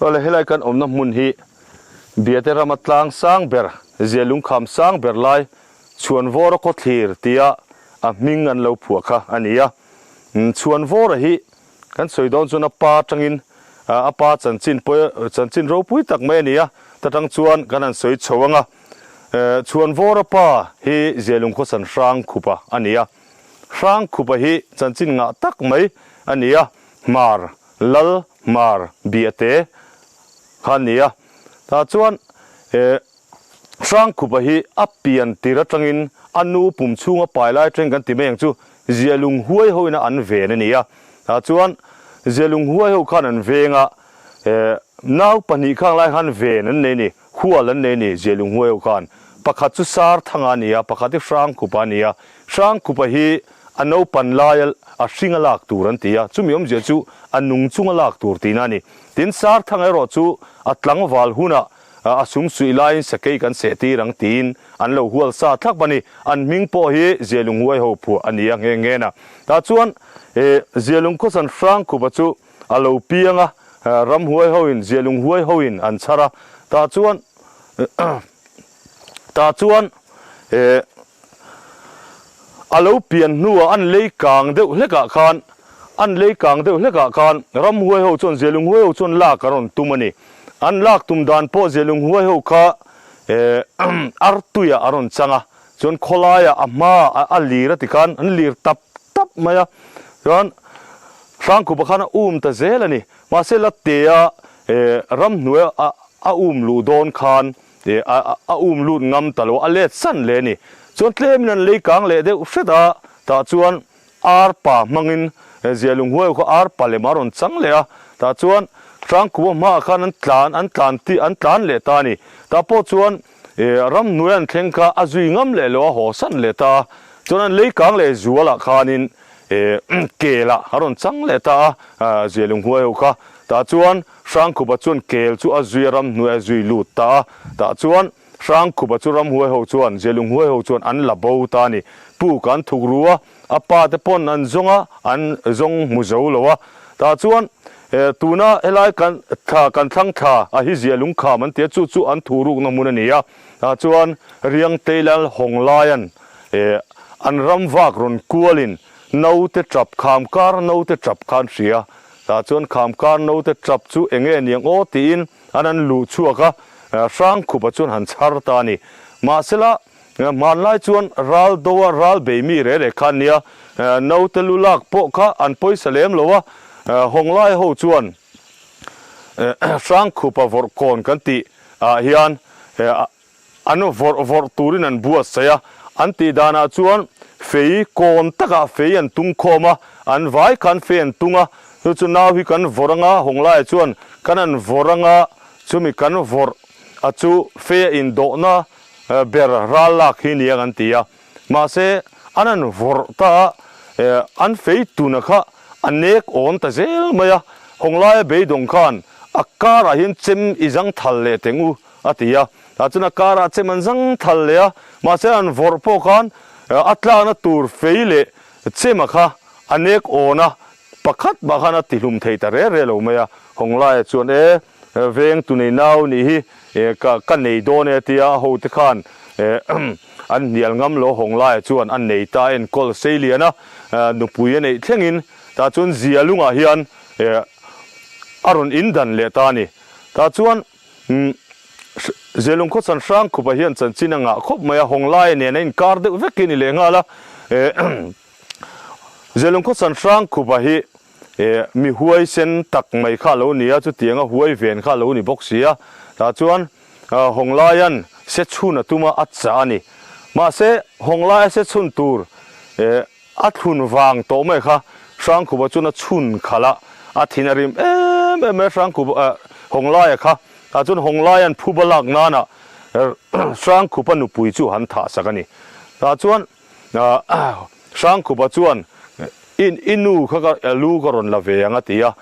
Awle helai kan awmna hmun hi Biate rama tlang sang ber, Zialungkham sang ber lai Chhuanvawra khawthlir tia a hming an lo phuah kha a ni a. Chhuanvawra hi kan sawi dawn chuan a pa atangin a pa chanchin pawh chanchin ropui tak mai a ni a, ta tang chuan kan han sawi chho ang a. Chhuanvawra pa hi Zialungkhawsan Hrangkhupa a ni a. Hrangkhupa hi chanchin ngah tak mai a ni a, Hmar Lal Hmar Biate kha a ni a. Tah chuan Hrangkhupa hi a pian tir atangin a nu pum chhunga pai lai atangin kan ti mai ang chu Zialung huai ho ina an ven a ni a. Tah chuan Zialung huai ho khan an veng a, nau pahnih khang lai khan ven an nei a ni, hual an nei a ni Zialung huai ho khan. Pakhat chu Sarthanga a ni a, pakhat hi Hrangkhupa a ni a. Hrangkhupa hi a naupan laia a hring a lak tur an ti a, chumi awmzia chu a nung chunga lak tur tihna a ni. Tin, Sarthanga erawh chu a tlangval hunah A sum suih laiin sakei kan seh tir ang tiin an lo hual sa thlak a ni. An hming pawh hi Zialung huai ho phuah a ni a nghe nghe na. Tah chuan Zialung khawsan Hrangkhupa chu a lo piang a, ramhuai hoin Zialung huai hoin an chhar a. Tah chuan tah chuan A lo pian hnuah an lei kang deuh hlekah khan an lei kang deuh hlekah khan ramhuai ho chuan Zialung huai ho chuan lak a rawn tum a ni. An lak tum dan pawh Zialung huai ho kha artuiah a rawn chang a, chuan khawlaiah a hma a lir a ti khan an lir tap tap mai a, chuan Hrangkhupa khan a um ta zel a ni. Mahse Latea ramhnuai a um luh dawn khan A um lut ngam ta lo, a let san leh a ni. Chuan tlemin an lei kang leh deuh hret a, tah chuan arpa hmangin Zialung huai kha arpa lem a rawn chang leh a, tah chuan Hrangkuma hmaah khan an tlan an tlan tih an tlan leh ta a ni. Tah pawh chuan ramhnuai an thleng kha a zui ngam leh lo, a haw san leh ta a. Chuan an lei kang leh zualah khanin kelah a rawn chang leh ta a, Zialung huai ho kha. Tah chuan Hrangkhupa chuan kel chu a zui a ramhnuai a zui lut ta a, tah chuan Hrangkhupa chu ramhuai ho chuan, Zialunghuai ho chuan an la bo ta a ni. Puk an thuk ru a, a pa te pawn an zawng a, an zawng hmu zo lo a. Tah chuan tuna helai kan thla kan thlang thla a hi Zialungkham an ti a, chu chu an thuh rukna hmun a ni a. Tah chuan Riangteilal Hawnglaian an ram vak rawn kualin naute tap kham kar naute tap kha an hria. Tah chuan kham kar naute tap chu eng nge niang aw tiin an an luh chhuak a, Hrangkhupa chuan han chhar ta a ni. Mahsela, hmanlai chuan ral do a ral bei mi reh reh kha an nia, naute lu lak pawh kha an pawisa lem lo a, Hawnglai ho chuan Hrangkhupa vawrh kawn kan tih ah hian An vawrh vawrh turin an buatsaih a, an tih danah chuan fei kawn takah fei an tung khawm a, an vai khan fei an tung a, chu chu nau hi kan vawrh anga Hawnglaiah chuan kan an vawrh anga chumi kan vawrh a chu fei a indawhna ber ral lak hi nia kan ti a, mahse an an vawrh ta a, an fei tuna kha a nek awn ta zel mai a, Hawnglaia beidawng khan a karah hian chem i zang thal leh teng u a ti a, tah chuan a karah chem an zang thal leh a, mahse an vawrh pawh khan a tlakna tur fei leh chema kha a nek awn a, pakhat mah khan a ti hlum thei ta re re lo mai a, Hawnglaia chuan e veng tu nei nau nih hi ka ka nei dawn e a ti a, a hote khan an hnial ngam lo, Hawnglaia chuan a nei ta a enkawl sei lian a, nupui a neih thlengin tah chuan zia lungah hian a rawn indan leh ta a ni, tah chuan. Zelung khawchan Hrangkhupa hian chanchin a ngah khawp mai a, Hawnglai nen a inkar deuh vek hi a ni leh nghal a. Zelung khawchan Hrangkhupa hi mi huaisen tak mai kha a lo ni a, chutianga huai ven kha a lo ni bawk si a. Tah chuan Hawnglaia'n se chhun a tum a, a chah a ni. Mahse, Hawnglaia se chhun tur a thlun vang tawh mai kha Hrangkhupa chuan a chhun khalh a, a thin a rim em em mai a Hrangkhupa Hawnglaia kha tah chuan Hawnglaia'n phuba lak nana Hrangkhupa nupui chu han thah sak a ni. Tah chuan Hrangkhupa chuan I i nu kha ka lu ka rawn la ve ang a ti a,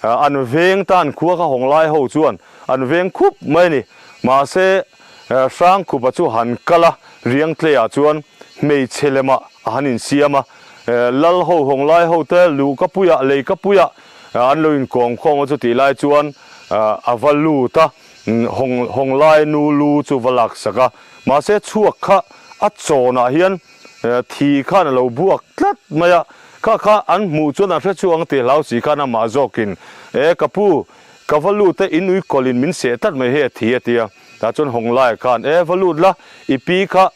an veng tan khua kha Hawnglai ho chuan an veng khup mai a ni. Mahse Hrangkhupa chu han kal a, Riangtleiah chuan hmeichhe lemah a han insiam a, Lal ho hawng lai ho te lu ka puiah, lei ka puiah an lo inkawm khawm a chutih lai chuan a va lut a, Hawng Hawnglai nu lu chu va laksak a, mahse chhuak kha a chawnah hian thi khan a lo buak tlat mai a, kha kha an hmuh chuan an hre chhuak ang tih hlau si khan amah zawkin, E ka pu, ka va lut e, in ui kawlhin min seh tlat mai hei a thi a ti a, tah chuan Hawnglai khan, E va lut la, i pi kha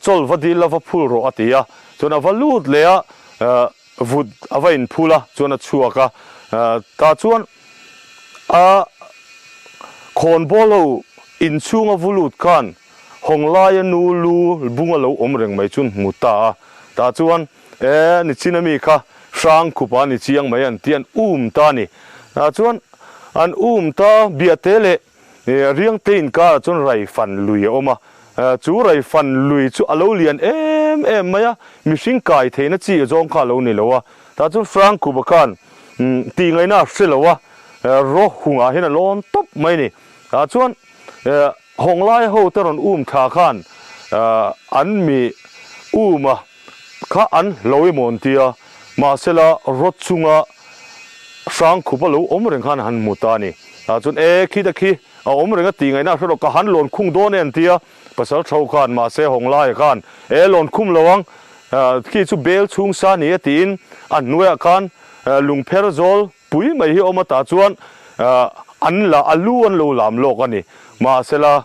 chawl va dil la va phul rawh a ti a, chuan a va lut leh a, Vut a va inphul a, chuan a chhuak a, tah chuan a khawnbawl ho inchhung a vu lut khan Hawnglaia nu lu bung a lo awm reng mai chuan hmu ta a, tah chuan e nichin ami kha hrang khup a ni chiang mai an ti an um ta a ni, tah chuan an um ta biahte leh Riangte inkarah chuan Raifan lui a awm a, chu Raifan lui chu a lo lian em em mai a, mihring kai theihna chi a zawng kha a lo ni lo a, tah chuan Frank Kuba khan tih ngaihna a hre lo a, raw hungah hian a lawn tawp mai a ni. Tah chuan Hawnglai ho te rawn um thla khan an mi um a. Kha an hlo emaw an tia, mahsela rawt chunga hrang khup a lo awm reng khan han hmu ta a ni. Tah chuan e khi ta khi a awm reng a tih ngaihna a hre lo, ka han lawn khung dawn e an tia, pasal tho khan mahse Hawnglaia khan e lawn khum lo ang, khi chu bel chhung sa ni e tiin a hnuaiah khan lungpher zawl pui mai hi a awm a, tah chuan an la a lu an lo lam lawk a ni. Mahsela.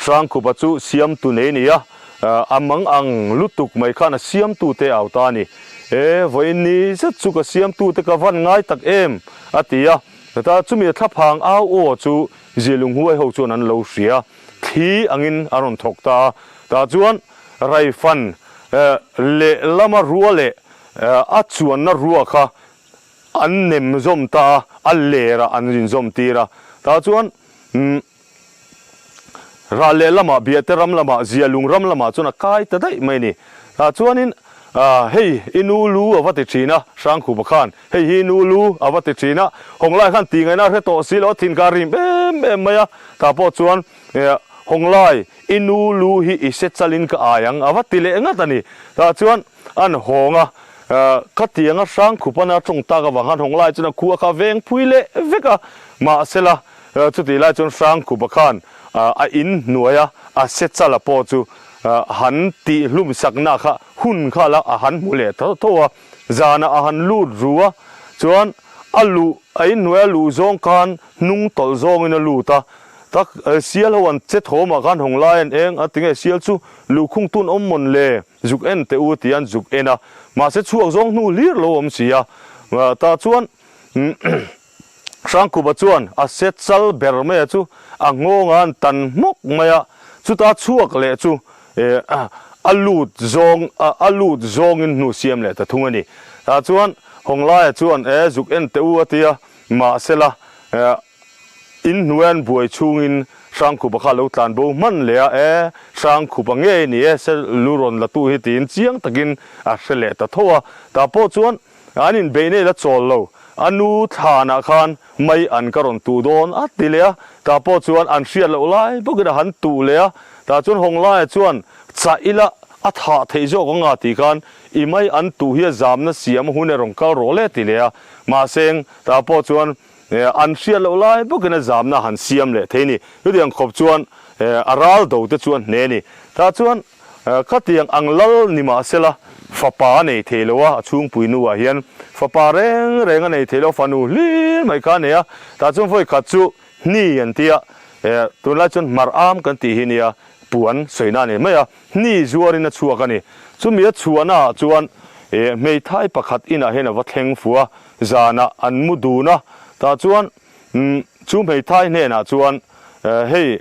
Hrangkhupa chu siamtu nei a ni a, a mang ang lutuk mai khan a siamtute au ta a ni. E, vawiin ni zet chu ka siamtute ka van ngai tak em? a ti a. Ta chumi a thlaphang au aw chu Zialunghuai ho chuan an lo hria, thli angin a rawn thawk ta a. Tah chuan Raifan lehlama rua leh a chuanna rua kha an nem zawm ta a, a lerah an inzawm tir a. Tah chuan ral leh lamah, Biate ram lamah, Zialung ram lamah chuan a kai ta daih mai a ni. Tah chuanin hei i nu lu a va ti thin a, Hrangkhupa khan hei hi i nu lu a va ti thin a, Hawnglai khan tih ngaihna a hre tawh si lo, a thin kha a rim em em mai a. Tah pawh chuan Hawnglai i nu lu hi i se chalin ka ai ang a va ti leh ngat a ni. Tah chuan an hawng a, khatianga Hrangkhupa na tawng tak avang khan Hawnglai chuan a khua kha veng phui leh vek a, mahsela Chutih lai chuan Hrangkhupa khan a in hnuaia a se chala pawh chu han tih hlum sakna kha hun kha la a han hmu leh tho tho a, zanah a han lut ru a, chuan a luh a in hnuaia luh zawng khan hnung tawlh zawngin a lut a, tak sial ho an che thawmah khan hawng lai an eng a tinge sial chu luhkhung tun awm mawn le zuk en teh u ti an zuk en a, mahse chhuak zawng hnu hlir lo awm si a, tah chuan Hrangkhupa chuan a se chal ber mai a chu a nghawng a an tan hmawk mai a, chuta chhuak leh chu a lut zawng a lut zawngin hnu siam leh ta thung a ni. Tah chuan Hawnglaia chuan e zuk en teh u a ti a, mahsela in hnuai an buai chhungin Hrangkhupa kha a lo tlan bo hman leh a, e Hrangkhupa ngei ni e se lu rawn la tu hi tiin chiang takin a hre leh ta tho a, tah pawh chuan An inbeih nei la chawl lo, a nu thlanah khan mai an ka rawn tuh dawn a ti leh a, tah pawh chuan an hriat loh lai bawkin a han tuh leh a, tah chuan Hawnglaiah chuan chah ila a thah theih zawk ang a tih khan i mai an tuh hi a zamna siam hun e rawn kal rawh le ti leh a, mahse tah pawh chuan an hriat loh lai bawkin a zamna han siam leh thei a ni. Chutiang khawp chuan a ral do te chu a hne a ni. Tah chuan Khatiang ang lal ni mahsela fapa a nei thei lo a, a chhungpui nuah hian fapa reng reng a nei thei lo, fanu hlir mai kha a nei a, tah chuan vawi khat chu hni an ti a, tunlai chuan hmar am kan tih hi nia puan sawina a nei mai a, hni zuarin a chhuak a ni. Chumi a chhuahna ah chuan hmeithai pakhat inah hian a va thleng fu a, zanah an mu dun a, tah chuan Chu hmeithai hnenah chuan, Hei,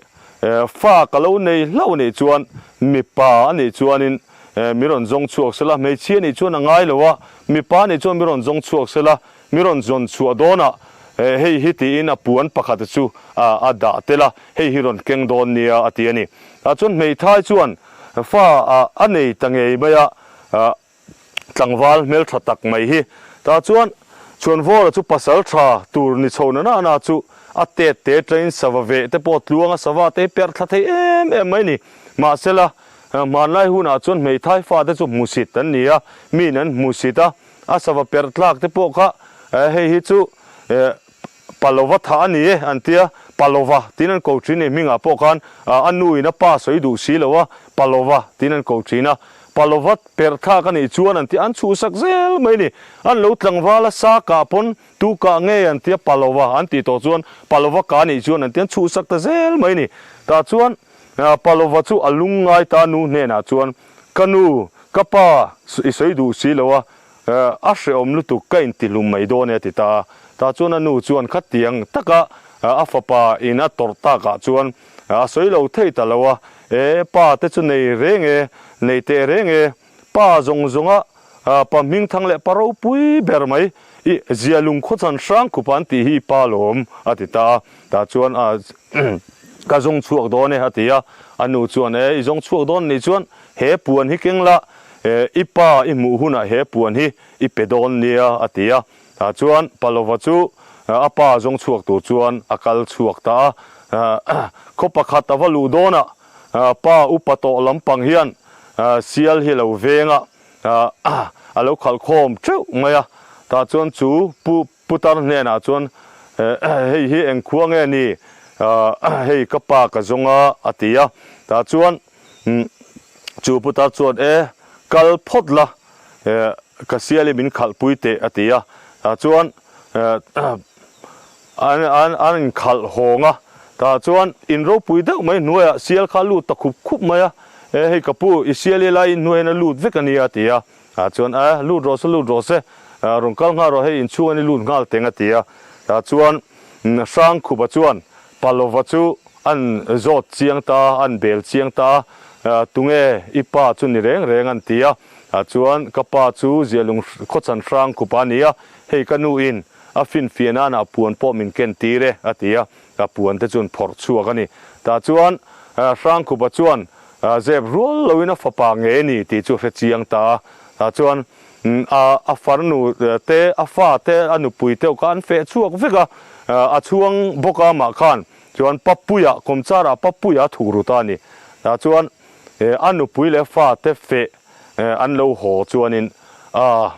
fa ka lo nei hlauh anih chuan mipa anih chuanin mi rawn zawng chhuak sela, hmeichhia anih chuan a ngai lo a, mipa anih chuan mi rawn zawng chhuak sela, mi rawn zawn chhuah dawnah hei hi tiin a puan pakhat chu a dah tel a, hei hi rawn keng dawn nia a ti a ni. Tah chuan hmeithai chuan fa a nei ta ngei mai a, Tlangval hmeltha tak mai hi. Tah chuan Chhuanvawra chu pasal tha tur ni chho na na chu a tet te train sava veh te pawh tluang a sava te hi perh thla thei em em mai ni. Mahsela hmanlai hunah chuan hmeithai fate chu hmusit an ni a, miin an hmusit a, a sava perh tlak te pawh kha hei hi chu. Palova thah a ni e an tia, Palova tiin an ko thin a ni hmingah pawh khan a nu in a pa sawi duh si lo a, Palova tiin an ko thin a. Palova perh thlak a nih chuan an tia an chhuhsak zel mai a ni. An lo tlangval a sa kah pawn tu kah nge an tia Palova an tih tawh chuan Palova kah a nih chuan an tia an chhuhsak ta zel mai a ni. Tah chuan Palova chu a lung ngai ta nu hnenah chuan Ka nu, ka pa i sawi duh si lo a, A hrehawm lutuk ka intihlum mai dawn e a ti ta a. Tah chuan a nu chuan khatiang taka a fapa in a tawrh takah chuan a sawi lo thei ta lo a, E pa te chu nei reng e, nei teh reng e, pa zawng zawnga pa hmingthang leh pa ropui ber mai i zialung khawchhan hrang khupa an tih hi i pa lawm a ti ta a. Tah chuan a ka zawng chhuak dawn e a ti a, a nu chuan e i zawng chhuak dawn nih chuan he puan hi keng la, i pa i hmuh hunah he puan hi i pe dawn nia a ti a. Tah chuan Palova chu a pa zawng chhuak tur chuan a kal chhuak ta a. Khaw pakhat a va luh dawnah pa upa tawh lampang hian sial hi a lo veng a, a lo khalh khawm teuh mai a. Tah chuan chu pu Putar hnenah chuan, Hei hi eng khua nge ni? Hei ka pa ka zawng a, a ti a. Tah chuan chu putar chuan, E, kal phawt la, ka sial i min khalhpui teh, a ti a. Tah chuan an inkhalh hawng a. Tah chuan in ropui deuh mai hnuaiah sial kha a lut ta khup khup mai a. E, hei ka pu, i sial i lai in hnuaiin a lut vek a nia, a ti a. Ah chuan a lut rawh se lut rawh se, rawn kal nghal rawh hei inchhung an i lut nghal teng a ti a. Tah chuan Hrangkhupa chuan Palova chu an zawt chiang ta a, an bel chiang ta a, tunge i pa chu ni reng reng an ti a. Tah chuan ka pa chu Zialung khawchhan Hrangkhupa a ni a, hei ka nu in a finfiah nana puan pawh min ken tir e a ti a, a puan te chu an phawrh chhuak a ni. Tah chuan Hrangkhupa chuan Zep rual loin a fapa nge a ni tih chu a hre chiang ta a. Tah chuan a farnu te, a fa te, a nupui te kha an feh chhuak vek a. A chhuang bawk a mah khan chuan Papuia, Kawmchara Papuia a thuk ru ta a ni. Tah chuan a nupui leh a fa te feh an lo haw chuanin a.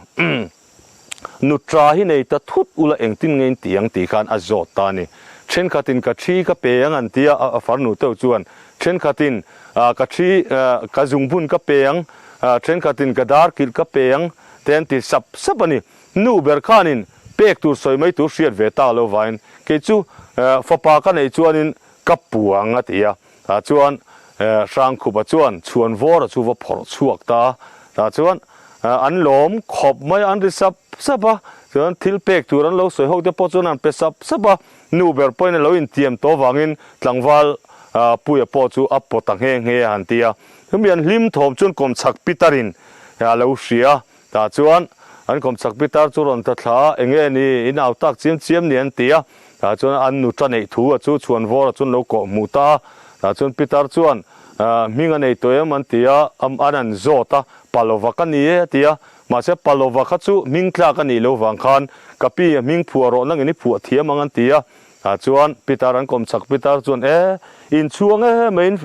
Nutra hi nei ta thut ula engtin nge in ti ang tih khan a zawt ta a ni. Thenkhatin ka thi ka pe ang an ti a, a farnu teuh chuan thenkhatin ka thi ka zungbun ka pe ang, thenkhatin ka dar kilh ka pe ang te an ti sap sap a ni. Nu ber khanin pek tur sawi mai tur hriat ve tak lo vangin kei chu fapa ka neih chuanin ka puang a ti a. Tah chuan Hrangkhupa chuan Chhuanvawra chu va phawrh chhuak ta a, tah chuan an lawm khawp mai a, an ri sap sap a, chuan thil pek tur an lo sawi ho te pawh chuan an pe sap sap a, nu ber pawhin a lo intiam tawh avangin tlangval Puia pawh chu a pawt ta nghe nghe a han ti a, chumi an hlim thawm chuan kawmchhak Peter-in a lo hria a. Tah chuan an kawmchak pitar chu rawn ta thla a, enge ni in au tak chiam chiam ni an ti a. Tah chuan an nu ta neih thu a chu chhuanvawr a chuan lo kawh hmuh ta a. Tah chuan pitar chuan hming a nei tawh em an ti a, an an zawt a, Palova ka ni e a ti a. Mahse Palova kha chu hming tlak a nih loh vang khan ka pi a hming phuah rawh nangin i phuah thiam ang an ti a. Tah chuan pitar an kawmchak pitar chuan e inchhuang em mai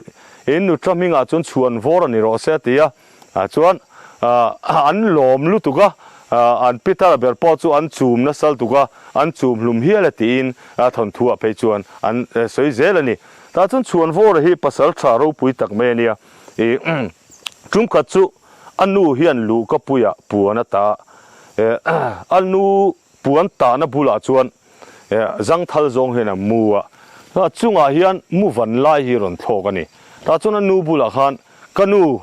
in nu ta hmingah chuan chhuanvawr a ni rawh se a ti a. Ah chuan an lawm lutuk a, an Peter ber pawh chu an chum nasa lutuk a, an chum hlum hial e tiin thawnthu ah phei chuan an sawi zel a ni. Tah chuan Chhuanvawra hi pasal tha ropui tak mai a nia. Ih tumkhat chu a nu hian luhkapuiah puan a ta a, a nu puan tahna bulah chuan zangthal zawng hian a mu a, a chungah hian mu van lai hi rawn thlawk a ni. Tah chuan a nu bulah khan ka nu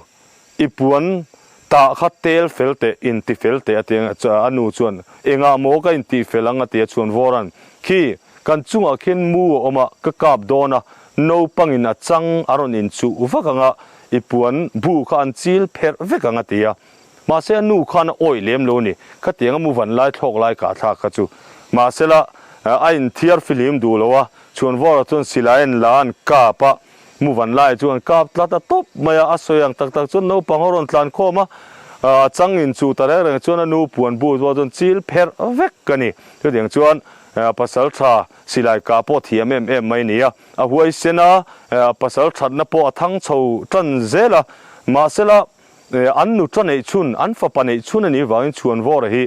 I puan tah kha tel fel teh, inti fel teh a ti a, a nu chuan engah maw ka intih fel ang a ti a, Chhuanvawra'n khi kan chungah khian mu a awm a, ka kap dawn a, naupangin a chang a rawn inchuh vak ang a, i puan bu kha an chil pherh vek ang a ti a. Mahse a nu khan a awih lem lo a ni, khatiang a mu van lai thlawk lai kah thlak kha chu. Mahsela a inthiar fihlim duh lo a, Chhuanvawra chuan silai an la an kap a, Mu van lai chuan kap tlat a tawp mai a, a sawi ang tak tak chuan naupang a rawn tlan khawm a, a chang in chu ta reng reng chuan a nu puan bu chu a chuan chil pherh vek a ni. Chutiang chuan pasal tha silai kah pawh thiam em em mai a ni a, a huaisen a, pasal thatna pawh a thang chho tan zel a, mahsela an nuta neih chhun, an fapa neih chhun a nih vangin Chhuanvawra hi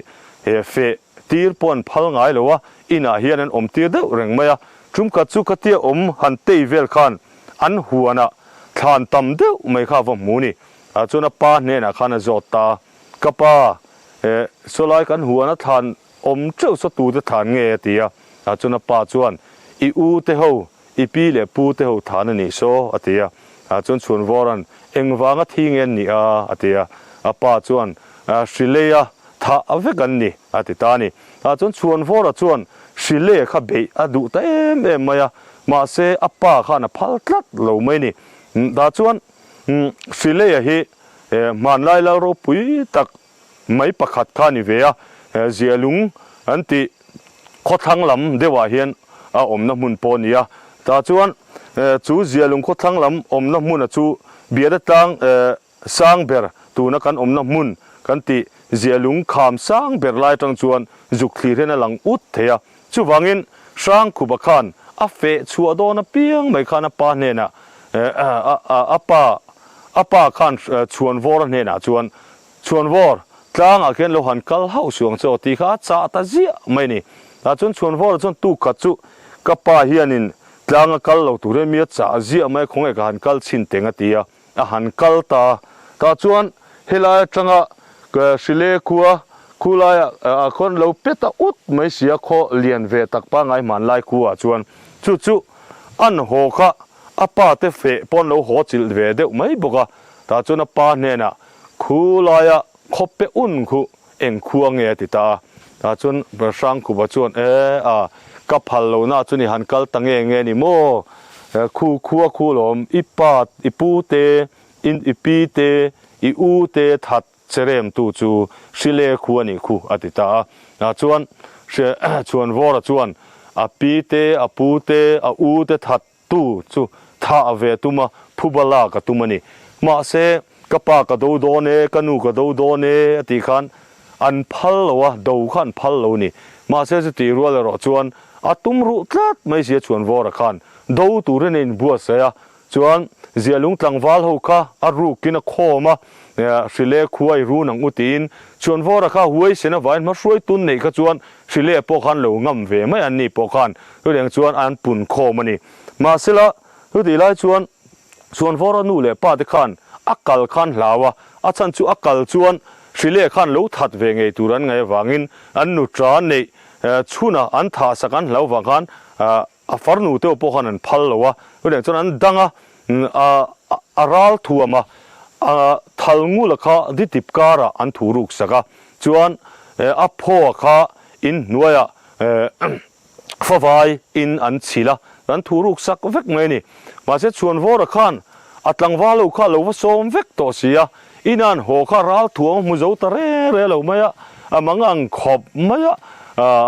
feh. tir pawh an phal ngai lo a, inah hian an awm tir deuh reng mai a. Tumkhat chu khatia awm han tei vel khan an huanah thlan tam deuh mai kha a va hmu ni. Tah chuan a pa hnenah khan a zawt ta a, Ka pa, eh, sawlai kan huana thlan awm teuh saw tute thlan nge? a ti a. Tah chuan a pa chuan, I u te ho, i pi leh pu te ho thlan a nih saw, a ti a. Tah chuan Chhunvawra'n, Engvanga thi nge an nih a? a ti a. A pa chuan, Hrileia thah vek an ni, a ti ta a ni. Tah chuan Chhuanvawra chuan Hrileia kha beih a duh ta em em mai a, mahse a pa khan a phal tlat lo mai a ni. Tah chuan Hrileia hi hmanlai lal ropui tak mai pakhat kha a ni ve a, Zialung an tih khawthlang lam deuhah hian a awmna hmun pawh a ni a. Tah chuan chu Zialung khawthlang lam awmna hmuna chu Biada tlang sang ber tuna kan awmna hmun kan tih Zialung kham sang ber lai atang chuan zuk thlir hian a lang ut thei a. Chuvangin Hrangkhupa khan a feh chhuah dawn apiang mai khan a pa hnenah a pa a pa khan Chhuanvawra hnenah chuan Chhuanvawr, tlangah khian lo han kal hauh suh ang che aw tih kha a chah ta ziah mai a ni. Tah chuan Chhuanvawra chuan tuk khat chu ka pa hianin tlanga kal lo tur hian mi a chah ziah mai a, khawnge ka han kal chhin teng a ti a. A han kal ta. Tah chuan helai atanga Hrile khua khulaiah ah khawn lo pe ta ut mai si a, khaw lian ve tak pangngai hmanlai khuaah chuan chu chu an haw kha a pa te feh pawn lo haw chilh ve deuh mai bawk a. Tah chuan a pa hnenah khulaia khaw pe un khu Eng khua nge a ti ta a. Tah chuan Hrangkhupa chuan, E a, ka phal lo na chu ni han kal ta nge nge ni maw? Khu khua khu lawm, i pa, i pu te, in i pi te, i u te that che rem tu chu Hrile khu a nih khu a ti ta a. Tah chuan Chhuanvawra chuan a pi te, a pu te, a u te that Tu chu thah ve tum a, phuba lak a tum a ni. Mahse, ka pa ka do dawn e, ka nu ka do dawn e a tih khan an phal lo a, do kha an phal lo a ni. Mahse, chutih rual erawh chuan a tum ruh tlat mai sia Chhuanvawra khan do turin a inbuatsaih a, chuan Zialung tlangval ho kha a rukin a khawm a, Hrile khua i run ang u tiin Chhuanvawra kha huaisen avangin hmahruai tun neih kha chuan Hrile pawh khan lo ngam ve mai an ni pawh khan chutiang chuan an pun khawm a ni. Mahsela, chutih lai chuan Chhuanvawra nu leh pa te khan a kal khan hlau a, a chhan chu a kal chuan Hrile khan lo that ve ngei tur an ngaih avangin an nutra neih chhuna an thahsak an hlau vang khan a farnu te pawh khan an phal lo a, chutiang chuan an dang a, a ral thuam a, a thal ngula kha ditip karah an thu ruk sak a, chuan a phaw kha in hnuaiah favai in an chhil a, an thu ruk sak vek mai a ni. Mahse Chhuanvawra khan a tlangval ho kha a lo va sawm vek tawh si a, Inan haw kha ral thuam a hmu zo ta re re lo mai a, a mang ang khawp mai a,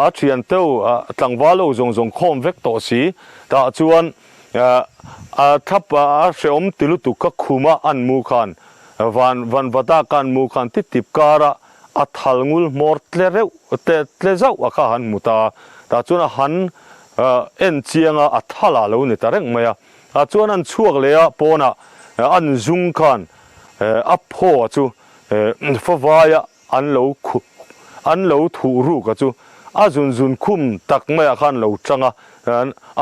a thian teu tlangval ho zawng zawng khawm vek tawh si. Tah chuan a thlap a hrehawm ti lutuk kha khuma an mu khan van van vata ka an mu khan ti tip kara a thal ngul hmawr tle reuh tle tle zauh a kha han hmu ta a. Tah chuan a han en chiang a, a thal a lo ni ta reng mai a. Tah chuan an chhuak leh a pawnah an zung khan a phaw chu favaia an lo an lo thuh ruk a chu a zun zun khum tak maiah khan lo tang a,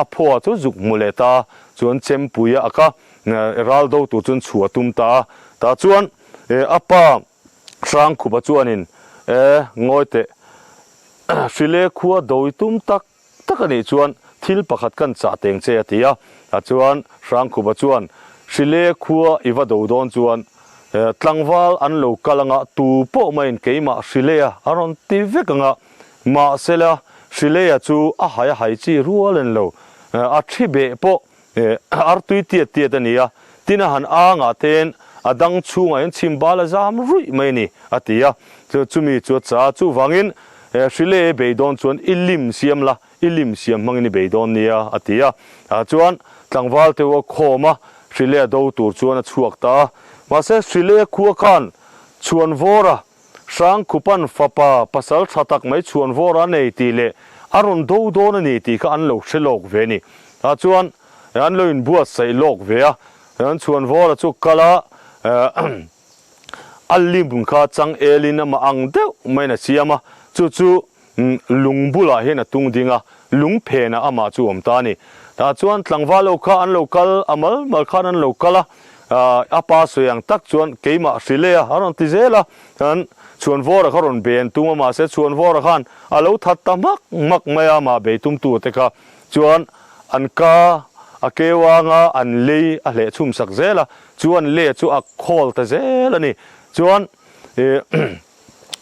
a phaw chu zuk hmu leh ta a, chuan chempui a kha ral do tur chuan chhuah a tum ta a, tah chuan a pa Hrangkhupa chuanin e ngawi teh Hrile khua do i tum tak tak a nih chuan thil pakhat kan chah teng che a ti a, tah chuan Hrangkhupa chuan Hrile khua i va do dawn chuan tlangval an lo kal anga tu pawh maiin keimah Hrilea a rawn ti vek anga mahsela Hrilea chu a hai a hai chi rual en lo a thi beh pawh Artui tiat tiat a ni a, tin a han angah tein a dang chhungah hian chhim bal a zam ruih mai a ni, a ti a. Chumi chu a cha a, chuvangin Hrile i bei dawn chuan i lim siam la, i lim siam hmangin i bei dawn nia, a ti a. Chuan tlangval te u a khawm a, Hrile a do tur chuan a chhuak ta a. Mahse Hrile khua khan Chhuanvawra Hrangkhupan fapa pasal tha tak mai chhuanvawr a nei tih leh a rawn do dawn a ni tih kha an lo hre lawk ve a ni. Tah chuan an lo inbuatsaih lawk ve a, an chhuanvawra chu kal a, a lim kha chang elin amah ang deuh maiin a siam a, chu chu. Lung bulah hian a tung ding a, lung phenah amah chu awm ta a ni. Tah chuan tlangval ho kha an lo kal, a mal mal khan an lo kal a, a pa sawi ang tak chuan keimah hrilh e a, a rawn ti zel a. Chuan Chhuanvawra kha rawn bei an tum a, mahse Chhuanvawra khan a lo that ta hmak hmak mai a, amah bei tumtu te kha chuan an ka a keu anga an lei a hleh chhum sak zel a, chu an lei chu a khawl ta zel a ni. Chuan ih.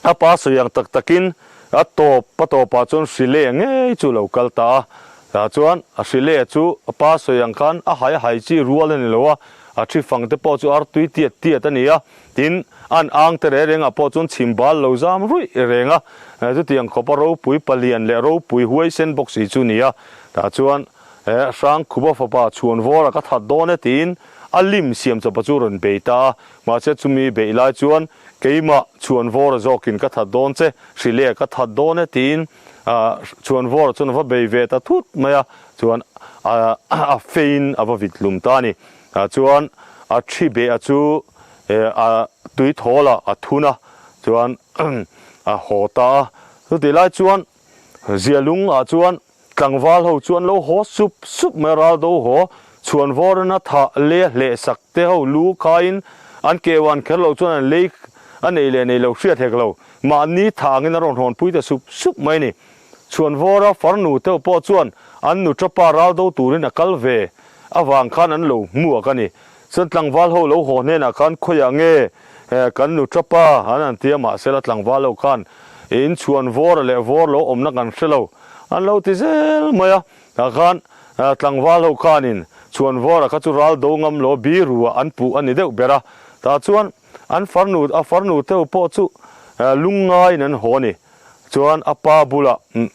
A pa sawi ang tak takin a tawp a tawpah chuan Hrilea ngei chu lo kal ta a. Tah chuan a Hrilea chu a pa sawi ang khan a hai hai chi rual a ni lo a, a thi fang te pawh chu artui tiat tiat a ni a. Tin, an ang te reng rengah pawh chuan chhim bal lo zam ruih reng a. Chutiang khawpa ropui palian leh ropui huaisen bawk si chu ni a. Tah chuan Hrangkhupa fapa Chhuanvawra ka that dawn e tiin a lim siam chawpa chu rawn bei ta a. Mahse chumi beih lai chuan Keimah Chhuanvawra zawkin ka that dawn che, Hrilea ka that dawn e tiin Chhuanvawra chuan a va bei ve ta thut mai a, chuan a feiin a va vit hlum ta a ni. Chuan a thi beh a chu a tui thawl a, a thun a, chuan a haw ta a. Chutih lai chuan Zialung ah chuan Tlangval ho chuan lo haw sup sup mai ral do haw chhuan vawrin a thah le hleh sak te ho lu khaiin an keuan kher lo chuan an lei a nei leh nei lo hriat hek lo. Mahni thah angin a rawn hawn pui ta sup sup mai a ni. Chhuan vawra farnu te ho pawh chuan an nu tapa ral do turin a kal ve avang khan an lo hmuak a ni. Chuan tlangval ho lo haw hnenah khan khawiah nge kan nu tapa an han ti a, mahsela tlangval ho khan in chhuan vawra leh vawr lo awmna kan hre lo an lo ti zel mai a. Tah khan tlangval ho khanin chhuan vawra kha chu ral do ngam lo biru ah an puh a ni deuh ber a. Tah chuan an farnu a farnu teu pawh chu lungngaiin an haw a ni. Chuan a pa bulah an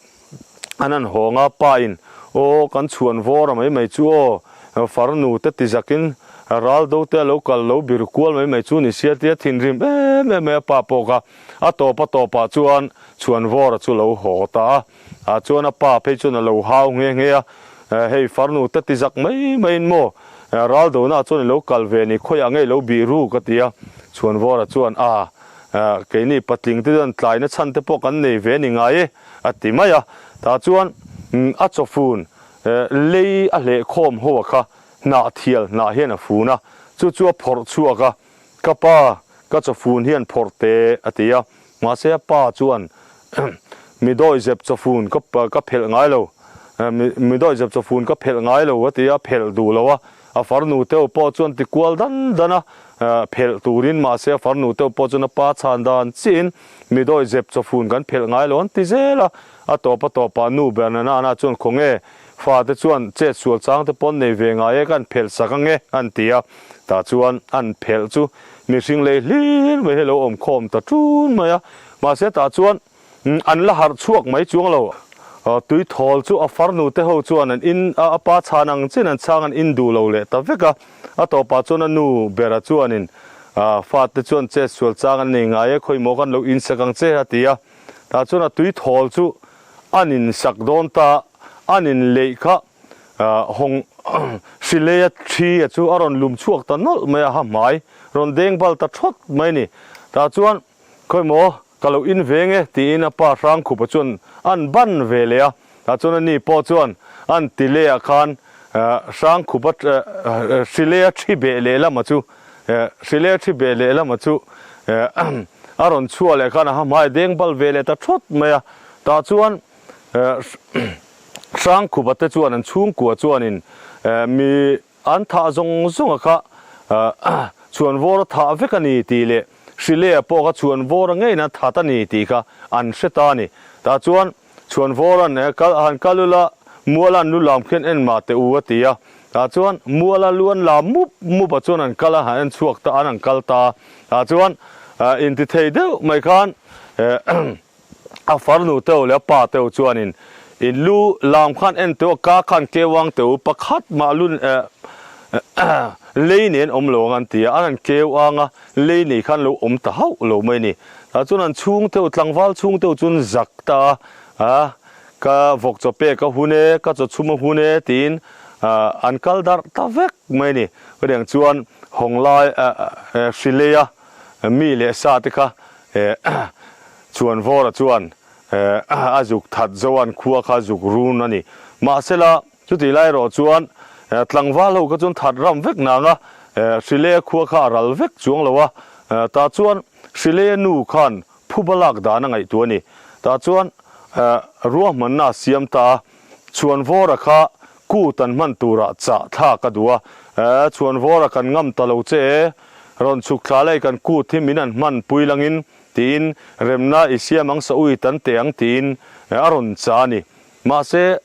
han hawng a, pa in aw kan chhuan vawr a mai mai chu aw, farnu te ti zakin ral do te a lo kal lo bir kual mai mai chu ni sia tia thinrim em em mai a pa pawh kha a tawp a tawpah chuan chhuan vawr a chu lo haw ta a, ah chuan a pa phei chuan a lo hau nghe nghe a, hei farnu te ti zak mai mai in maw ral do na chuan i lo kal ve ni khawiah ngei lo bih ru ka ti a, chhuan vawr a chuan a keini patling te chuan tlaina chhan te pawh kan nei ve ni ngai e. A ti mai a, tah chuan a chawfun lei a hleh khawm ho a kha hnah thial hnah hian a fun a, chu chu a phawrh chhuak a, ka pa ka chawfun hian phawrh teh a ti a, mahse a pa chuan mi dawihzep chawfun ka ka phelh ngai lo, mi dawihzep chawfun ka phelh ngai lo a ti a, phelh duh lo a, a farnu teuh pawh chuan ti kual dan dan a, phelh turin mahse a farnu teuh pawh chuan a pa chhan dan chiahin Mi dawi zep chawfun kan phelh ngai lo an ti zel a, a tawp a tawpah nu Bernanana chuan khawnge fate chuan chet sual chang te pawn nei ve ngai e ka an phelh sak ange an ti a, tah chuan an phelh chu mihring lei hlir mai hi lo awm khawm ta tun mai a, mahse tah chuan an la harh chhuak mai chuang lo. Tui thawl chu a farnu te ho chuan an in a pa chhan ang chin an chhang an in duh lo leh ta vek a, A tawpah chuan a nu bera chuanin, Fate chuan chet sual chang an nei ngai e, khawimaw kan lo insak ang che, a ti a. Tah chuan a tui thawl chu an insak dawn ta, an inleih kha hawng hrileia thi a chu a rawn lum chhuak ta nawlh mai a, ha hmai rawn deng bal ta thawt mai a ni. Tah chuan Khawimaw, ka lo in veng e, tiin a pa Hrangkhupa chuan an ban ve leh a. Tah chuan ani pawh chuan an ti leh ah khan Hrangkhupa hrilea thi beh leh lama chu hrilea thi beh leh lama chu a rawn chhuah leh khan a ha hmai deng bal ve leh ta thawt mai a. Tah chuan Hrangkhupa te chuan an chhungkua chuanin mi An thah zawng zawnga kha chhuan vawr a thah vek a ni tih leh Hrilea pawh kha chhuan vawr a ngeiin a that a ni tih kha an hre ta a ni. Tah chuan chhuan vawran kal han kal ula muala an lu lam khian en mah teh u a ti a. Tah chuan muala lu an lam mup mup a chuan an kal a han en chhuak ta an han kal ta a. Tah chuan intithei deuh mai khan A farnu teuh leh a pa teuh chuanin in lu lam khan en teuh a, ka khan keu ang teuh pakhat mah lu lei nen awm lo ang an ti a, an han keu ang a, lei nei khan lo awm ta hauh lo mai a ni. Tah chuan an chhung teuh, tlangval chhung teuh chuan zak ta a, a ka vawk chaw pek a hun e, ka chaw chhum a hun e tiin an kal darh ta vek mai a ni. Chutiang chuan Hawnglai hri leia mi leh sa te kha Chuanvawra chuan A zuk that zo an khua kha zuk run a ni. Mahsela, chutih lai erawh chuan tlangval ho kha chuan that ram vek nang a, Hrilea khua kha a ral vek chuang lo a. Tah chuan Hrilea nu khan phuba lak dan a ngaihtuah a ni. Tah chuan ruahmanna a siam ta a, Chhuanvawra kha kut an hman turah chah thlak a duh a. Chhuanvawra kan ngam ta lo che e, rawn chhuk thla leh kan kut hi min an hman pui langin Tiin remna i siam ang sa ui tan teh ang tiin a rawn chah a ni. Mahse,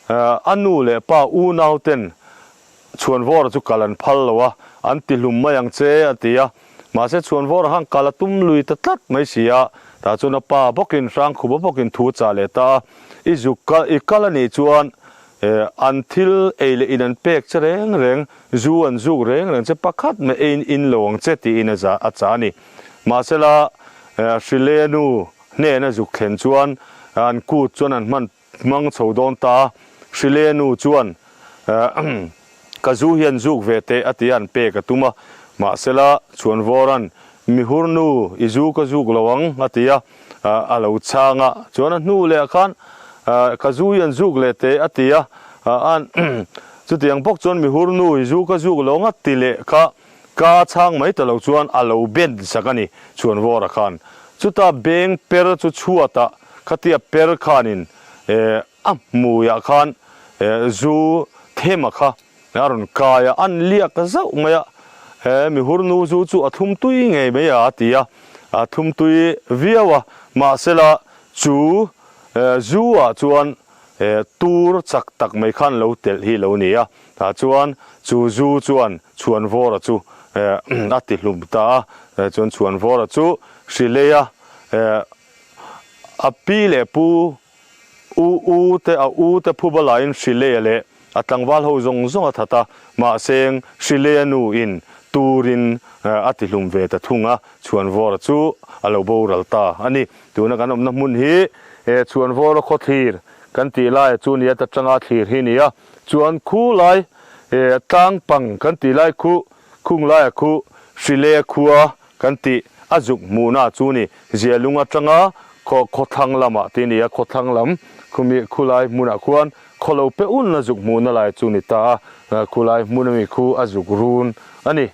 a nu leh pa unau ten Chhuanvawra chu kal an phal lo a, an ti hlum mai ang che a ti a. Mahse, Chhuanvawra khan kal a tum lui ta tlat mai si a, tah chuan a pa bawkin Hrangkhupa bawkin thu a chah leh ta a, I zuk kal i kal a nih chuan an thil ei leh in an pek che reng reng, zu an zuk reng reng che pakhat mai eiin in lo ang che tiin a chah a ni. Mahsela, Hrilea nu hnena zuk thlen chuan an kut chuan an hman hmang chho dawn ta a. Hrilea nu chuan, Ka zu hian zuk ve teh a ti a, an pek a tum a. Mahsela, Chhuanvawra'n, Mihur nu, i zu ka zuk lo ang, a ti a, a lo chhang a. Chuan a hnu leh ah khan, Ka zu hian zuk leh teh, a ti a. Chutiang bawk chuan, Mihur nu, i zu ka zuk lo ang, a ti leh kha. Ka chhang mai ta lo chuan a lo ben sak a ni, Chhuanvawra khan. Chuta beng per chu chhuatah khatia per khanin a hmuiah khan zu thema kha a rawn kai a, an liak zauh mai a, he mihurnu zu chu a thlum tui ngei mai a, a ti a, a thlum tui viau a, mahsela chu zu ah chuan tur chak tak mai khan lo telh hi lo ni a. Tah chuan chu zu chuan Chhuanvawra chu a ti hlum ta a, chuan Chhuanvawra chu Hrileia a pi leh pu u u te a u te phuba laiin Hrileia leh a tlangval ho zawng zawng a that a, mahse Hrileia nu in turin a ti hlum ve ta thung a, Chhuanvawra chu a lo boral ta a ni. Tuna kan awmna hmun hi Chhuanvawra khawthlir kan tih laia chu nia ta tanga thlir hi a ni a. Chuan khu lai tlang pang kan tih lai khu khung laia khu Hrile khua kan tih a zuk hmuhna chu ni Zialung atanga khaw khawthlang lamah tih a ni a, khawthlang lam khumi khu lai hmunah khuan khaw lo pe ulna zuk hmuhna lai chu ni ta a, khu lai hmun ami khu a zuk run a ni.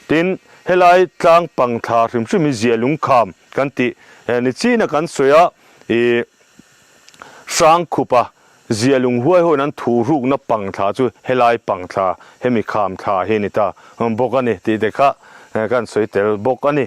Tin, helai tlang pang thla hrim hrim hi Zialung kham kan tih ni china kan sawi a, ih Hrangkhupa Zia lunghuai hoin an thuhrukna pang thla chu helai pang thla, hemi kham thla hi a ni ta bawk a ni tih te kha kan sawi tel bawk a ni.